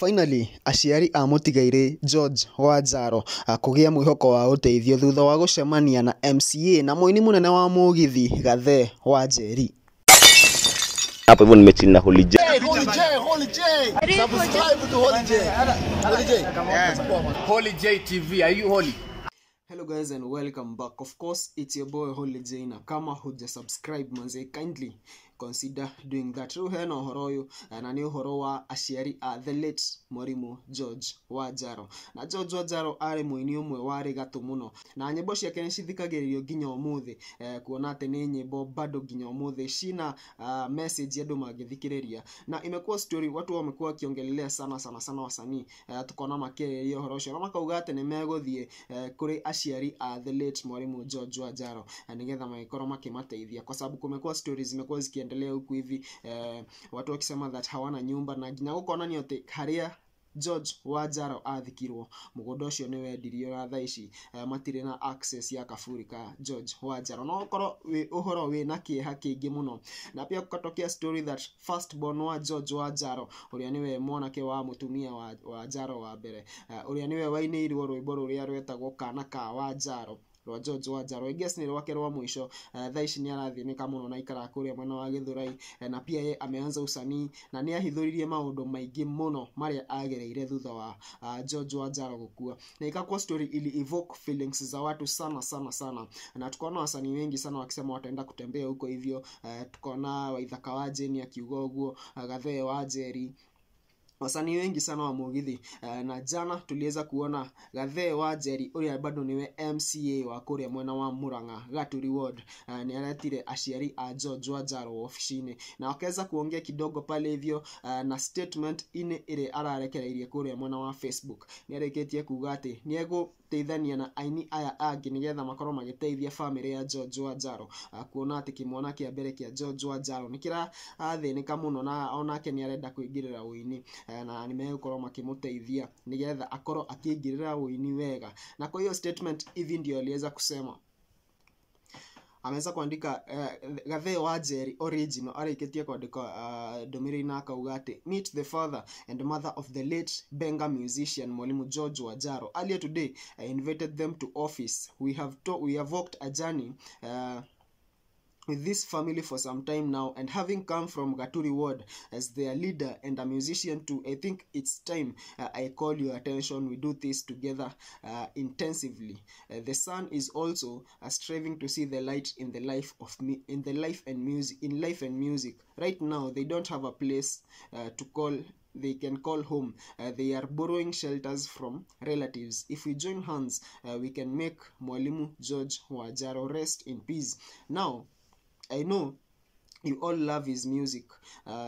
Finally, aciari a mũtigairĩ George Wanjaro kũgĩa mwĩhoko wa ũteithio thutha wa gũcemania na MCA na mũini mũnene wa mũgithi Gathee Wanjeri. Hapo hivyo nimechill na Holy J. Holy J, Holy J. Subscribe to Holy J. Holy J. Holy J TV, are you holy? Hello guys and welcome back. Of course, it's your boy Holy J, na kama huja subscribe manze, kindly consider doing that. Rĩu hena ũhoro ũyũ na nĩ ũhoro wa aciari a the late Mwalimu George Wanjaro. Na George Wanjaro arĩ mũini ũmwe warĩ gatũ mũno na nyĩmbo ciake nĩ cithikagĩrĩrio nginya ũmũthĩ, kuona atĩ nĩ nyĩmbo bado nginya ũmũthĩ cina message andũ mangĩthikĩrĩria, na imekuwa story watu wamekuwa wakiongelelea sana sana sana wasanii, tukona makĩarĩrĩria ũhoro ũcio na makauga atĩ nĩ megũthiĩ kũrĩ aciari a the late Mwalimu George Wanjaro nĩgetha magĩkorwo makĩmateithia, kwa sababu kumekuwa stories zimekuwa zikiendelea huku hivi, watu wakisema that hawana nyumba na nginya gũkonanio atĩ harĩa George Wanjaro athikirwo mũgũnda ũcio nĩ wendirio na thaa ici matirĩ na access ya kaburi ka George Wanjaro. No ũkorwo wĩ ũhoro wĩ na kĩeha kĩingĩ mũno. Na pia kukatokea story that first born wa George Wanjaro, ũrĩa nĩwe mwanake wa mũtumia wa Wanjaro wa mbere, ũrĩa nĩwe wainĩirwo rwĩmbo rũrĩa rwetagwo Kana ka Wanjaro rwa George Wanjaro, I guess nĩ rwake rwa mũico. Thaa ici nĩ arathĩnĩka mũno na aikaraga kũrĩa mwena wa Gĩthũrai, na pia ye ameanza usanii na nĩ ahithũririe maũndũ maingĩ mũno marĩa agereire thutha wa George Wanjaro gũkua, na ikakuwa story ili evoke feelings za watu sana sana sana, na tukaona wasanii wengi sana wakisema wataenda kutembea huko hivyo. Tukaona Waithaka wa Jane akiuga ũguo, Gathee Wanjeri, wasanii wengi sana wa mũgithi. Na jana tuliweza kuona Gathee Wanjeri ũrĩa bado niwe MCA wa kũrĩa mwena wa Murang'a Gaturi Ward, nĩ aretire aciari a George Wanjaro oficinĩ na wakaweza kuongea kidogo pale hivyo, na statement inĩ ĩrĩa ararekereirie kũrĩa mwena wa Facebook nĩ arĩkĩtie kuga atĩ nĩ egũteithania na aini aya angĩ nĩgetha makorwo magĩteithia famĩlĩ ya George Wanjaro, kuona atĩ kĩmwana kĩa mbere kĩa George Wanjaro nĩ kĩrathĩnĩka mũno na onake nĩ arenda kũingĩrĩra ũini, na nĩ megũkorwo makĩmũteithia nĩgetha akorwo akĩingĩrĩra ũini wega. Na kwa hiyo statement hivi ndio aliweza kusema, ameweza kuandika Gathee Wanjeri original arĩkĩtie kwandĩka ndũmĩrĩri na akauga atĩ meet the father and mother of the late Benga musician Mwalimu George Wanjaro. Earlier today I invited them to office. We have walked a journey with this family for some time now, and having come from Gaturi Ward as their leader and a musician too, I think it's time I call your attention. We do this together intensively. The son is also striving to see the light in the life of me, in the life and music, in life and music. Right now they don't have a place to call they can call home. They are borrowing shelters from relatives. If we join hands, we can make Mwalimu George Wanjaro rest in peace. Now I know you all love his music.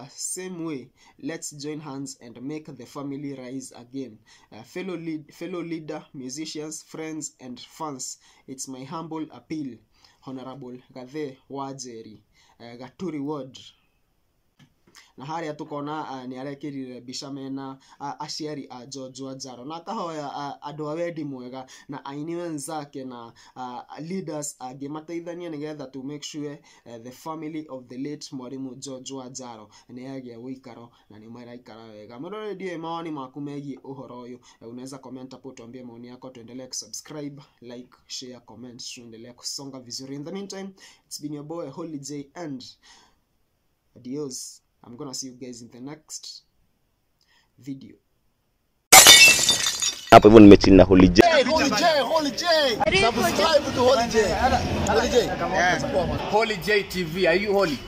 Same way, let's join hands and make the family rise again. Fellow leader, musicians, friends, and fans, it's my humble appeal. Honorable Gathee Wanjeri, Gaturi Ward. Na harĩa tukona nĩ arekĩrire mbica mena aciari a George Wanjaro na akahoya andũ a wendi mwega na aini wenzake na leaders angĩ mateithanie nĩgetha to make sure the family of the late Mwalimu George Wanjaro nĩ yagĩa ũikaro na nĩ maraikara wega. Mwĩroreri, ndiũĩ mawoni maku megiĩ ũhoro ũyũ. Unaweza comment hapo tuambie maoni yako, tuendelee kusubscribe, like, share, comment, tuendelee kusonga vizuri. In the meantime, it's been your boy Holy J and adios. I'm gonna see you guys in the next video. Hapo hivyo nimechill na Holy J. Holy J, Holy J. Subscribe to Holy J. Holy J. Holy J TV, are you holy?